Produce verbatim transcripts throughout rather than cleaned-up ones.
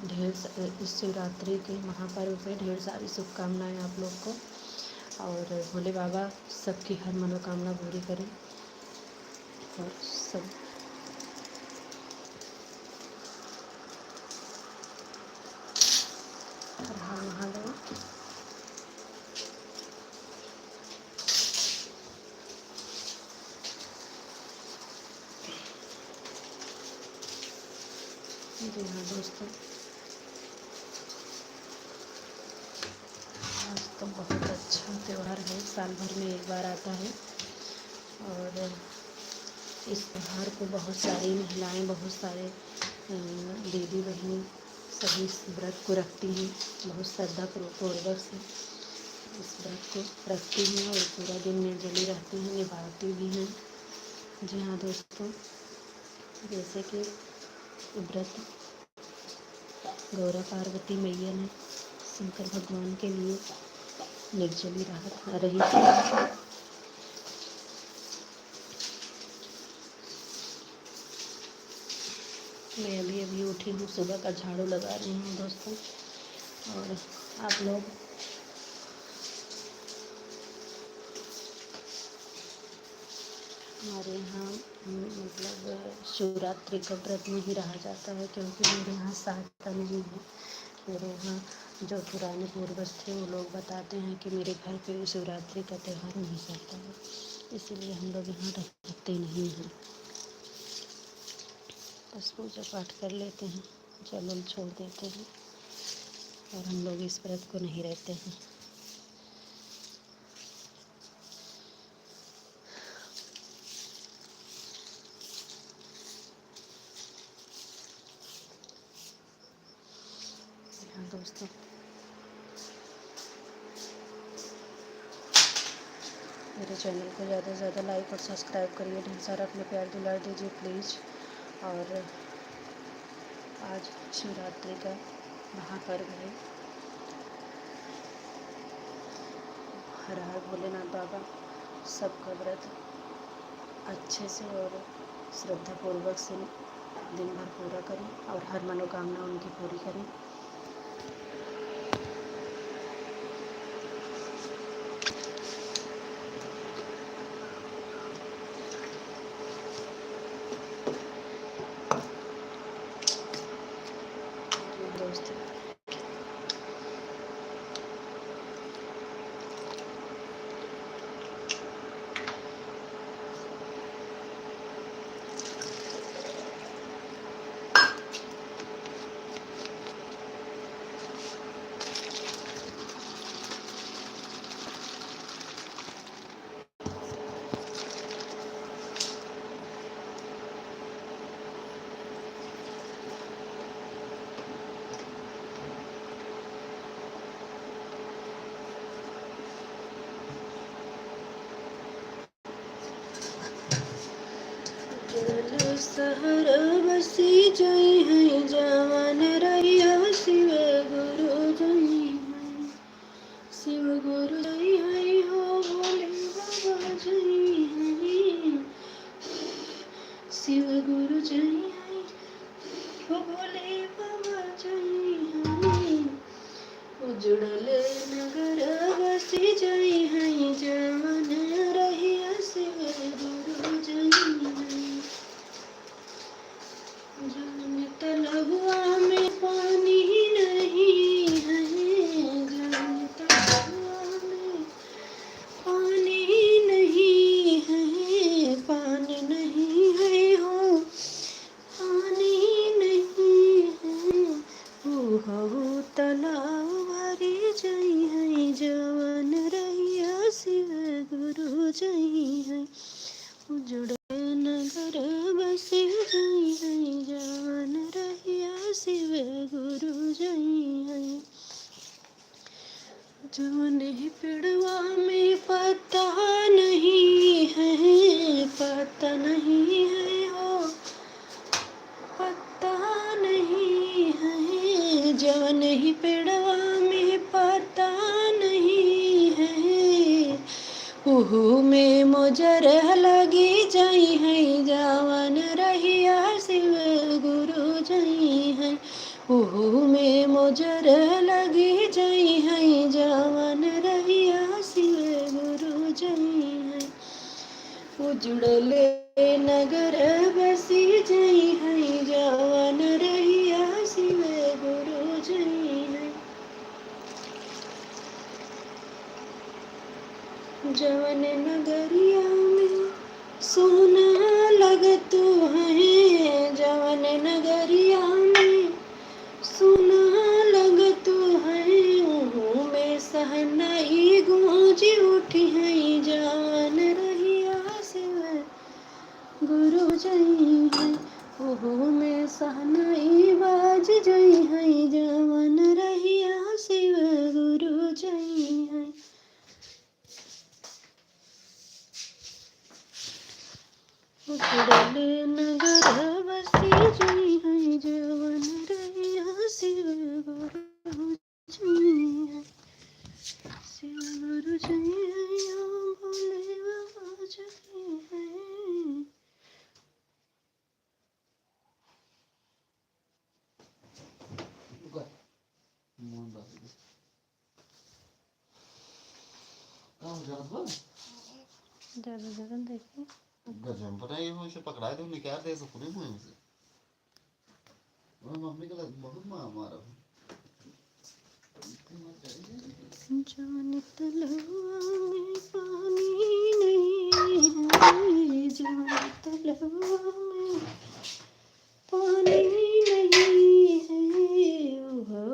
ढेर सा-, इस शिवरात्रि के महापर्व पे ढेर सारी शुभकामनाएं आप लोग को, और भोले बाबा सबकी हर मनोकामना पूरी करें। और सब हर हर महादेव। जी हाँ दोस्तों, आज तो बहुत अच्छा त्योहार है, साल भर में एक बार आता है। और इस त्योहार को बहुत सारी महिलाएं, बहुत सारे, अ, दीदी बहन सभी इस व्रत को रखती हैं, बहुत श्रद्धा पूर्वक से इस व्रत को रखती हैं और पूरा दिन निर्जली रहती हैं, निभाती भी हैं। जी हाँ दोस्तों, जैसे कि व्रत गौरा पार्वती मैया ने शंकर भगवान के लिए निर्जली रहत, रही थी। मैं अभी अभी उठी हूँ, सुबह का झाड़ू लगा रही हूँ दोस्तों। और आप लोग, हमारे यहाँ, मतलब, शिवरात्रि का व्रत नहीं रहा जाता है, क्योंकि मेरे यहाँ साधता नहीं है। मेरे यहाँ जो पुराने पूर्वज थे, वो लोग बताते हैं कि मेरे घर पे शिवरात्रि का त्योहार नहीं चलता है, इसीलिए हम लोग यहाँ रखते नहीं हैं। बस पूजा पाठ कर लेते हैं, जल उल छोड़ देते हैं, और हम लोग इस व्रत को नहीं रहते हैं। जी हाँ दोस्तों, मेरे channel को ज़्यादा से ज़्यादा like और subscribe करिए, ढेर सारा अपना प्यार दुलार दीजिए please। और आज शिवरात्रि का महापर्व है। हर हर भोलेनाथ बाबा सबका व्रत अच्छे से और श्रद्धापूर्वक से दिन भर पूरा करें और हर मनोकामना उनकी पूरी करें। दोस्तों, जल सहर बसी जइहैं, जवन रहिया शिव गुरु जइहैं। शिव गुरु जइहैं हो भोले बाबा जइहैं। शिव गुरु जइहैं हो भोले बाबा जइहैं। उजड़ल नगर बसी जइहैं, जवन रहिया शिव गुरु जइहैं। जवन तलहुआ में पानी नहीं है, जवन तलहुआ में पानी नहीं है, पानी नहीं है हो, पानी नहीं है, उहउ तलाव भरि जइहैं, जवन रहिया शिव गुरु जइहैं। उजड़े नगर बसि जइहैं, जवन रहिया शिव गुरु जइहैं। जवने पेड़वा में पत्ता नहीं है, पत्ता नहीं है हो, पत्ता नहीं है। जवने पेड़वा में पत्ता नहीं है, उहू में मोजर लगी जइहैं। जवन रहिया शिव गुरु जइहैं, उहू में में सहनाई बाज जइहैं, जवन रहिया शिव गुरु जइहैं। उखड़ल नगर बसी जइहैं, जवन रहिया शिव गुरु जइहैं। शिव गुरु जइहैं, ओ भोले बाबा जइहैं। रुका। मोहन बाबू। का हो जात बा? ज्यादा जगह देखी। गजब, पता है, ये मुझसे पकड़ा दे, निकाल दे, ऐसे पूरे मुंह से। ओए, मम्मी के लग बहुत मार मारा। जौन तलवा में पानी नहीं है, जौन तलवा में पानी नहीं है, उहौ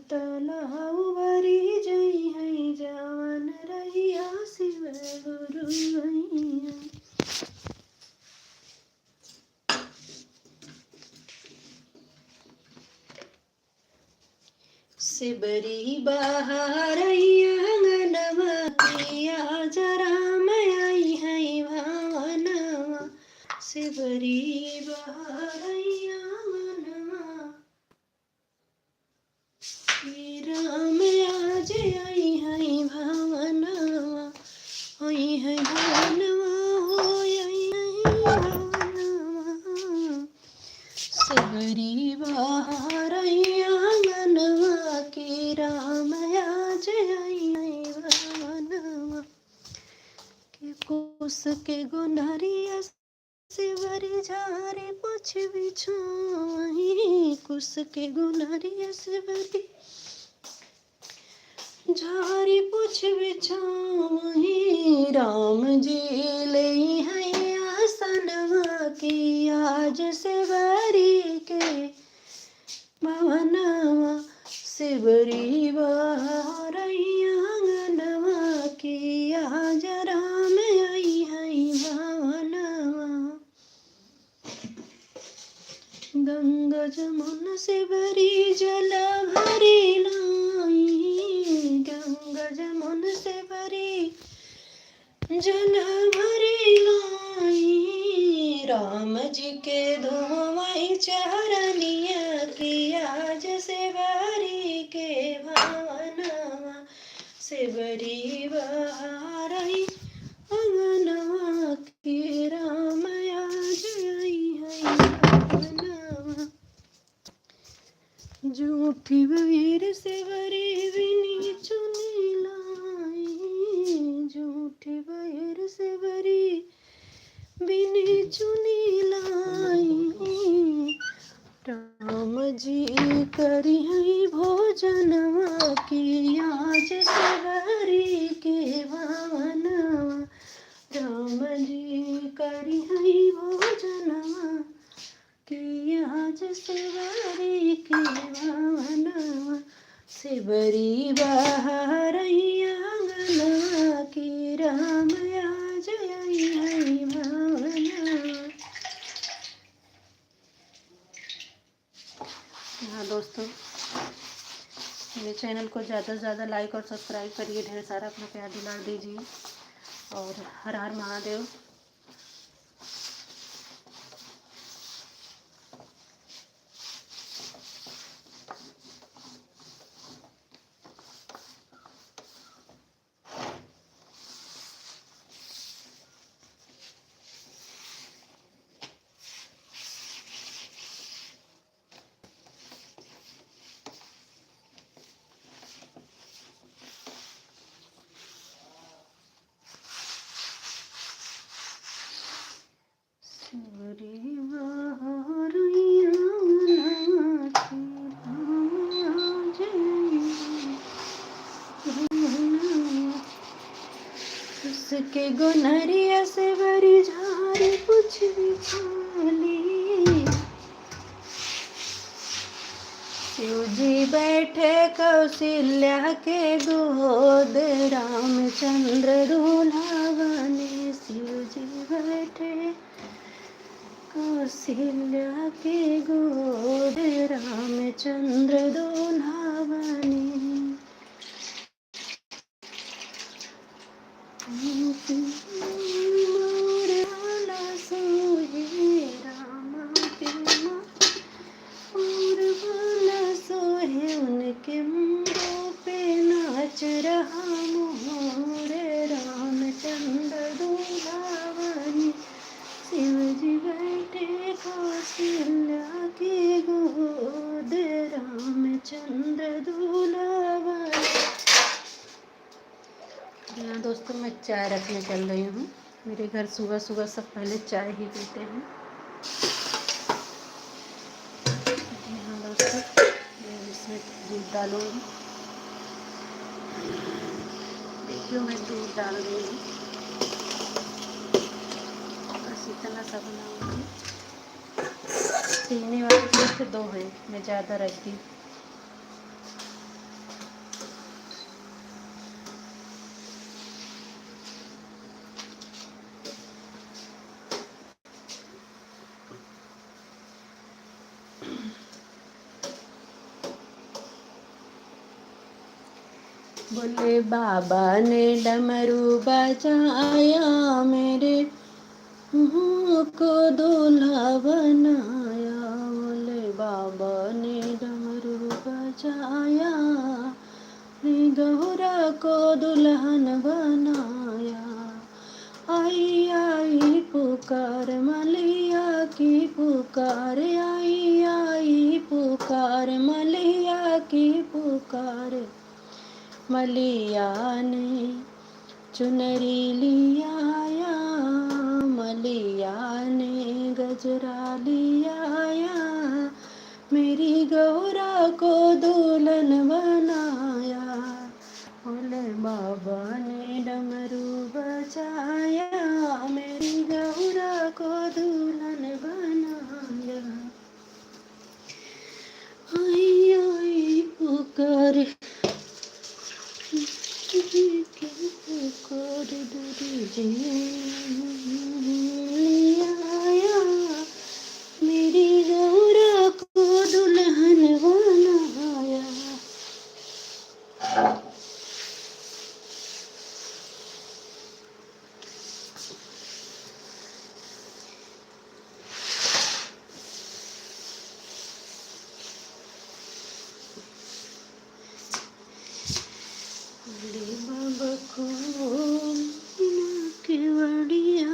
तलवा भरी जइहैं, जवन रहिया शिव गुरु अइहैं। सेबरी बहारइ आंगनवा, कि आज राम अइहैं भवनवा। सेबरी बहारइ आंगनवा, कि राम आज अइहैं भवनवा, अइहैं भवनवा हो, अइहैं भवनवा। सेबरी बहारइ आंगनवा, कि राम आज अइहैं भवनवा। कि कुस के गोनरिया सेबरी झारी पोछ बिछावहीं, कुस के गोनरिया सेबरी झारी पोछ बिछावहीं, राम जी लेइहैं आसनवा, कि आज सेबरी के भवनवा। सेबरी बहारइ आंगनवा, कि आज राम अइहैं भवनवा। गंगा जमुन सेबरी जल भरि लाइ, गंगा जमुन सेबरी जल भरि लाइ, राम जी के धोवइ चरनिया, कि आज सेबरी के भवनवा। सेबरी बहारइ आंगनवा, कि राम आज अइहैं भवनवा। जूठी बहिर सेबरी बिनी चुनी लाइ, जूठी बहिर सेबरी बिनी चुनी लाइ, राम जी करिहैं भोजनवा, कि आज सेबरी के भवनवा। राम जी करिहैं भोजनवा, कि आज सेबरी के भवनवा। सेबरी बहारइ आंगनवा, कि राम आज अइहैं भवनवा। हाँ दोस्तों, मेरे चैनल को ज़्यादा से ज़्यादा लाइक और सब्सक्राइब करिए, ढेर सारा अपना प्यार दुलार दीजिए। और हर हर महादेव। उसके गोनरिया सेबरी झारी पोछ बिछाली। शिव जी बैठे कौशल्या के गोद, रामचंद्र दूल्हा बने। शिव जी बैठे चंद्र दूल्हा बने। मोर वाला सोहे रामा के मा-, मोर वाला सोहे उनके मुंडो पे नाच रहा मोर रामचंद्र दूल्हा बने। शिव जी बैठे कौशल्या की गोद, रामचंद्र दूल्हा बने। यहाँ दोस्तों, मैं चाय रखने चल रही हूँ। मेरे घर सुबह सुबह सब पहले चाय ही पीते हैं। जी हाँ दोस्तों, मैं इसमें दूध डालूंगी। देखियो, मैं दूध डाल रही हूँ, बस इतना सा बनाऊंगी। पीने वाले सिर्फ दो हैं, मैं ज़्यादा रख दी। बोले बाबा ने डमरू बजाया, मेरे को दूल्हा बनाया। बोले बाबा ने डमरू बजाया, गौरा को दुल्हन बनाया। आई आई पुकार मलिया की पुकार, आई आई पुकार मलिया की पुकार। मलिया ने चुनरी लियाया, मलिया ने गजरा लियाया, मेरी गौरा को दुल्हन बनाया। भोले बाबा ने डमरू बजाया, मेरी गौरा को दुल्हन बनाया। आई आई पुकार, पुकार दूरी जी आया, मेरी गौरा को दुल्हन बनाया। भोले बाबा खोलना केवड़िया,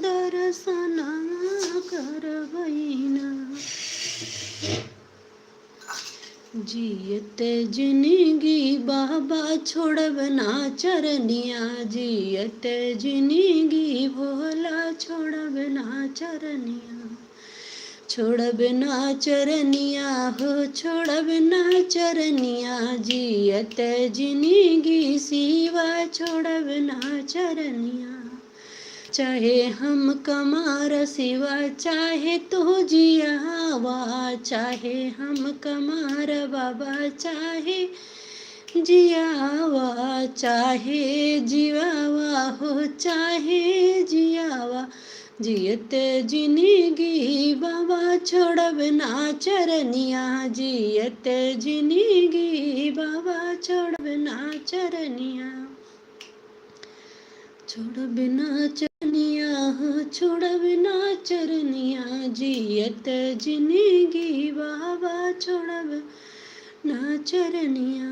दर्शना करबैना। जियत जिनगी बाबा छोड़ब ना चरनिया, जियत जिनगी भोला छोड़ब ना चरनिया। छोड़ब ना चरनिया हो, छोड़ब ना चरनिया, जियत जिनगी शिवा छोड़ब ना चरनिया। चाहे हम कमार शिवा, चाहे तू जियावा, चाहे हम कमार बाबा, चाहे जियावा, चाहे जियावा हो, चाहे जियावा। जियत जिनगी बाबा छोड़ब ना चरनिया, जियत जिनगी बाबा छोड़ब ना चरनिया। छोड़ब ना चरनिया हो, छोड़ब ना चरनिया, जियत जिनगी बाबा छोड़ब ना चरनिया।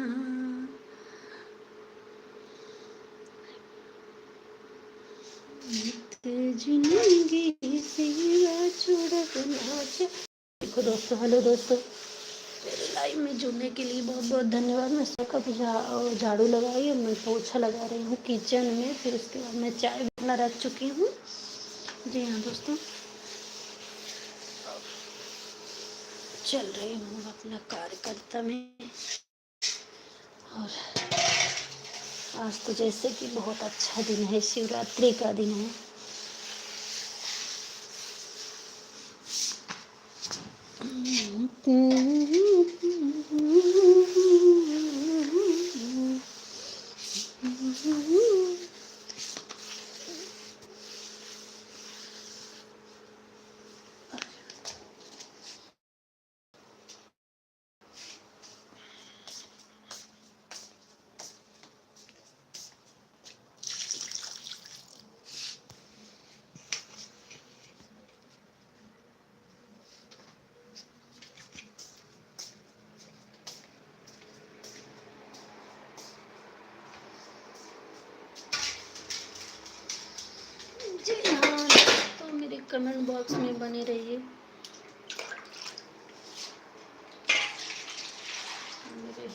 जियत जिनगी शिवा छोड़ब ना चर-, देखो दोस्तों, हेलो दोस्तों, मेरे लाइव में जुड़ने के लिए बहुत बहुत धन्यवाद। मैं सबका बुझा-, झाड़ू लगाई और मैं पोछा लगा रही हूँ किचन में, फिर उसके बाद मैं चाय भी अपना रख चुकी हूँ। जी हाँ दोस्तों, चल रही हूँ अपना कार्यकर्ता में। और आज तो जैसे कि बहुत अच्छा दिन है, शिवरात्रि का दिन है। कमेंट बॉक्स में बने रहिए। मेरे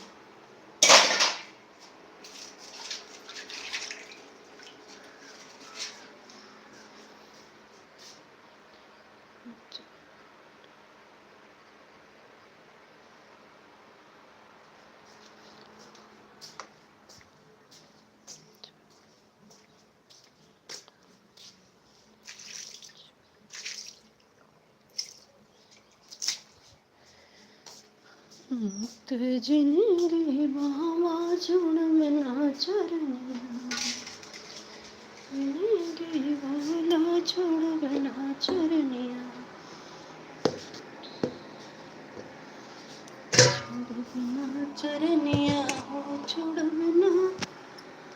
जिंदगी बाबा छोड़ब ना चरनिया, जिंदगी बाबा छोड़ब ना चरनिया, छोड़ब ना चरनिया हो, छोड़ब ना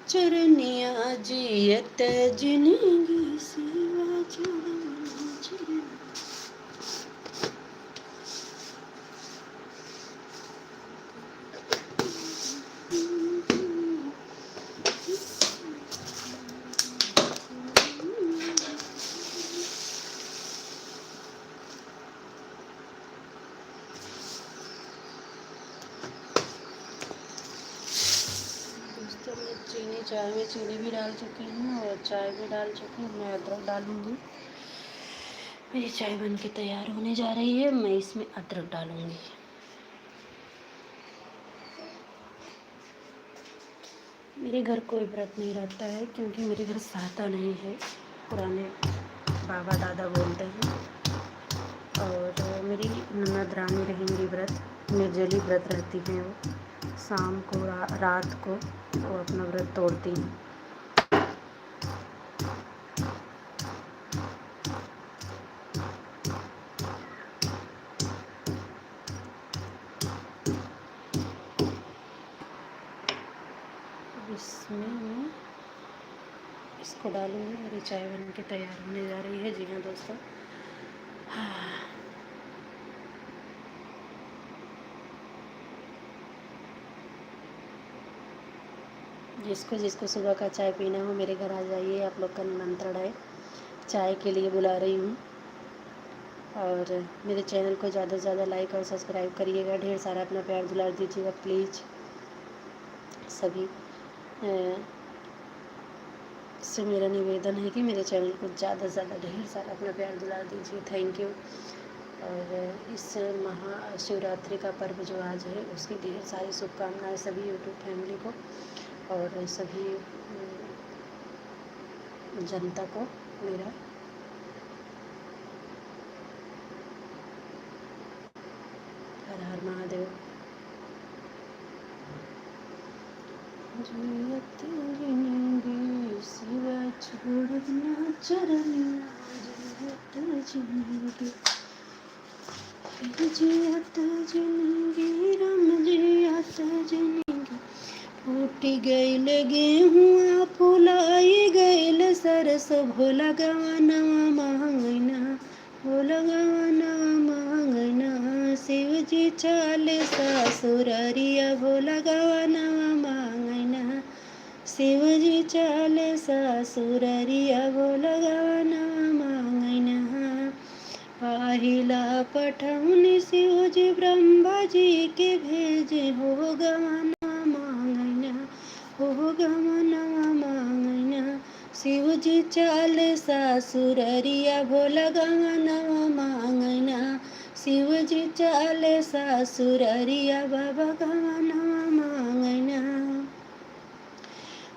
चरनिया, जियत जिंदगी सेवा छोड़ब ना चरनिया। दोस्तों, मैं चीनी, चाय में चीनी भी डाल चुकी हूँ और चाय भी डाल चुकी हूँ। मैं अदरक डालूँगी। मेरी चाय बन के तैयार होने जा रही है, मैं इसमें अदरक डालूँगी। मेरे घर कोई व्रत नहीं रहता है, क्योंकि मेरे घर सहता नहीं है, पुराने बाबा दादा बोलते हैं। और मेरी ननद रानी रहेंगी व्रत, निर्जली व्रत रहती हैं वो। शाम को, रा-, रात को वो अपना व्रत तोड़ती हैं। अब इसमें मैं इसको डालूंगी। मेरी चाय बन के तैयार होने जा रही है। जी हाँ दोस्तों, हाँ। जिसको जिसको सुबह का चाय पीना हो, मेरे घर आ जाइए, आप लोग का निमंत्रण है। चाय के लिए बुला रही हूँ। और मेरे चैनल को ज़्यादा से ज़्यादा लाइक और सब्सक्राइब करिएगा, ढेर सारा अपना प्यार दुलार दीजिएगा प्लीज। सभी, अ, से मेरा निवेदन है कि मेरे चैनल को ज़्यादा से ज़्यादा ढेर सारा अपना प्यार दुलार दीजिए। थैंक यू। और इस महाशिवरात्रि का पर्व जो आज है, उसकी ढेर सारी शुभकामनाएं सभी यूट्यूब फैमिली को और सभी, अम, जनता को मेरा। हर हर महादेव। जियत जिंदगी शिवा छोड़ब ना चरनिया, जियत जिंदगी, जियत जिंदगी राम, जियत जिंदगी। फूटि गइल गेहुआ, फुलाइ गइल सरसो, भोला गवनवा मांगना, भोला गवनवा मांगना। शिव जी चाले ससुररिया, भोला गवनवा मांगना। शिव जी चाले ससुररिया, भोला गवनवा मांगना। पहिला पठौनी शिव जी ब्रह्मा जी के भेजे, हो गवनवा मांगना, हो गवनवा मांगना। शिव जी चाले ससुररिया, भोला गवनवा मांगना। शिव जी चाले ससुररिया, बाबा गवनवा मांगना।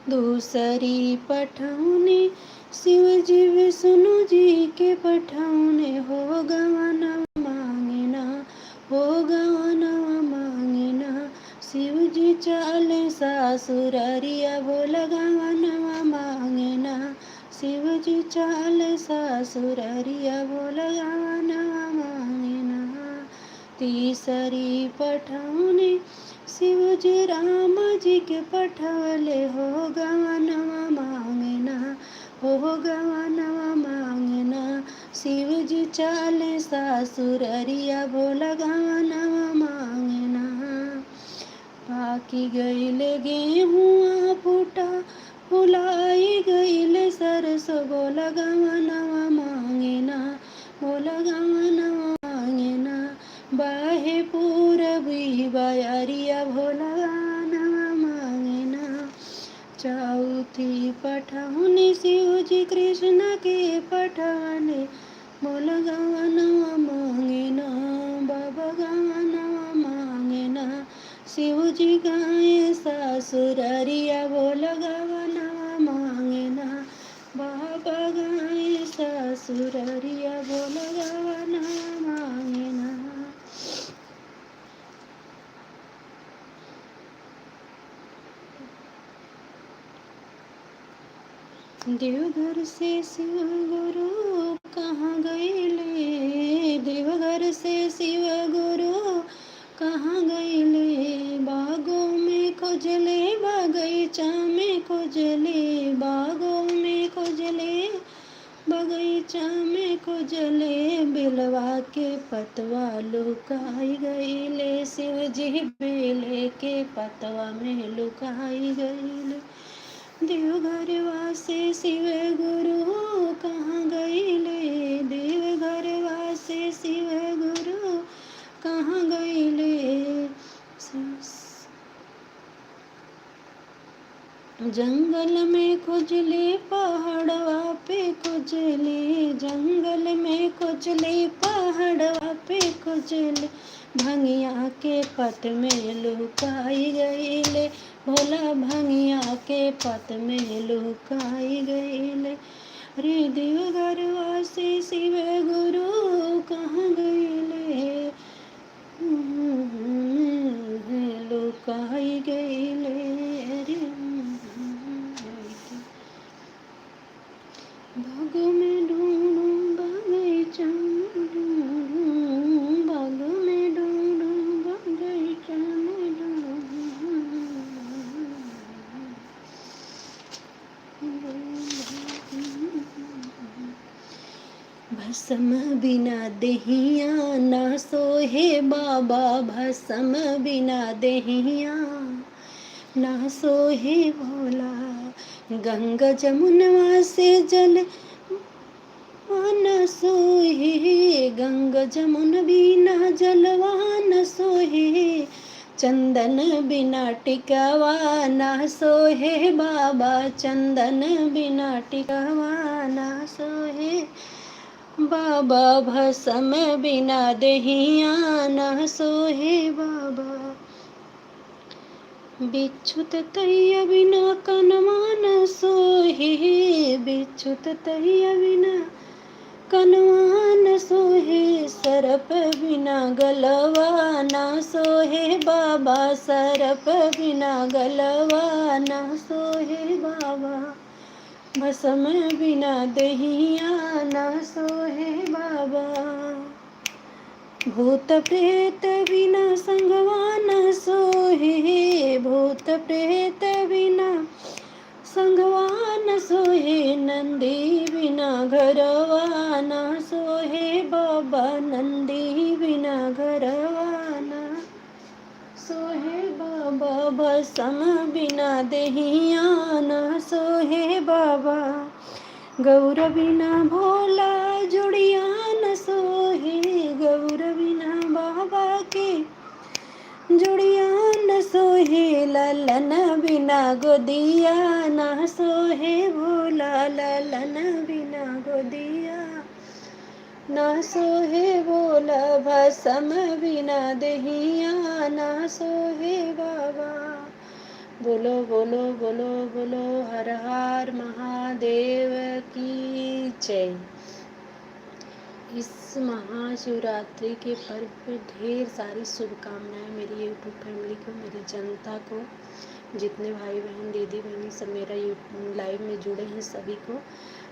दूसरी पठौनी शिव जी विष्णु जी के पठौने, हो गवनवा मांगना, हो गवनवा मांगना। शिव जी चाले ससुररिया, भोला गवनवा मांगना। शिव जी चाले ससुररिया, भोला गवनवा मांगना। तीसरी पठौनी शिव जी राम जी के पठवले, हो गवनवा मांगना, हो गवनवा मांगना। शिव जी चाले ससुररिया, भोला गवनवा मांगना। पाकि गइल गेहुआ फूटा, फुलाइ गइल सरसो, भोला गवनवा मांगना। भोला गवनवा मांगेना, बाहे पूरबी बयरिया भोला गवनवा मांगेना। चौथी पठौनी शिव जी कृष्ण के पठवले, भोला गवनवा मांगेना, बाबा गवनवा मांगेना। शिव जी गाए ससुररिया भोला गवनवा मांगेना, बाबा गाए ससुररिया भोला गवनवा मांगेना। देवघर से शिव गुरु कहाँ गइले, देवघर से शिव गुरु कहाँ गइले, बागों में खोजले, बगीचा में खोजले, बागों में खोजले, बगीचा में खोजले, बेलवा के पतवा लुकाई गइले, शिव जी बेले के पतवा में लुकाई गइले। देवघरवा से शिव गुरु कहाँ गइले, देवघरवा से शिव गुरु कहाँ गइले। जंगल में खोजले, पहाड़वा पे खोजले, जंगल में खोजले, पहाड़वा पे खोजले, भंगिया के पत में लुकाई गइले, भोला भंगिया के पत में लुकाई गइले। रे देवघरवा से शिव गुरु कहाँ गइले? लुकाई गइले रे। बाग में ढूंढूं, बगीचा में ढूंढूं, बाग में ढूंढूं, बगीचा में ढूंढूं। भसम बिना देहिया ना सोहे बाबा, भसम बिना देहिया ना सोहे भोला। गंगा जमुनवा से जल ना सोहे, गंगा जमुन बिना जलवा ना सोहे। चंदन बिना टिकवा ना सोहे बाबा, चंदन बिना टिकवा ना सोहे बाबा, भसम बिना देहिया ना सोहे बाबा। बिच्छू ततैया बिना कनवा ना सोहे, बिच्छू ततैया बिना कनवा न सोहे, सरप बिना गलवा ना सोहे बाबा, सरप बिना गलवा ना सोहे बाबा, भसम बिना देहिया ना सोहे बाबा। भूत प्रेत बिना संगवा ना सोहे, भूत प्रेत बिना संगवा न सोहे, नंदी बिना घरवा ना सोहे बाबा, नंदी बिना घरवा ना सोहे बाबा, भसम बिना देहिया ना सोहे बाबा। गौर बिना भोला जुड़िया न सोहे, गौर बिना बाबा के जुड़िया न सोहे, ललन बिना गोदिया ना सोहे भोला, ललन बिना गोदिया ना सोहे भोला, भसम बिना देहिया ना सोहे बाबा। बोलो, बोलो, बोलो, बोलो, हर हर महादेव की जय। इस महाशिवरात्रि के पर्व पे ढेर सारी शुभकामनाएं मेरी YouTube family को, मेरी जनता को, जितने भाई बहन, दीदी बहनी सब मेरा यू-, live में जुड़े हैं, सभी को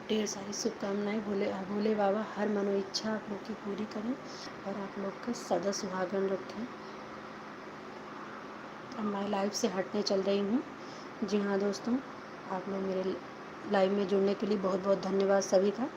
ढेर सारी शुभकामनाएं। भोले, भोले बाबा हर मनोइच्छा आप लोग की पूरी करें और आप लोग का सदा सुहागन रखें। अब मैं live से हटने चल रही हूँ। जी हाँ दोस्तों, आप लोग मेरे live में जुड़ने के लिए बहुत बहुत धन्यवाद सभी का।